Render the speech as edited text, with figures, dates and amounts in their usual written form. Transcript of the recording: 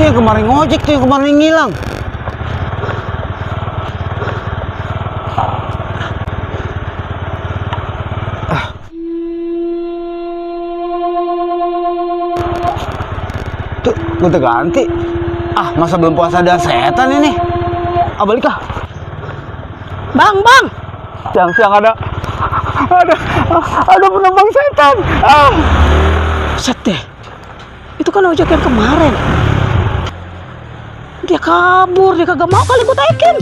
yang kemarin ngojek tuh, yang kemarin ngilang. Tuh, gue ganti. Masa belum puasa ada setan ini? Balik ah. Bang. Siang-siang ada penumpang setan. Set deh. Itu kan ojek yang kemarin. Dia kabur, dia kagak mau kali gue taikin.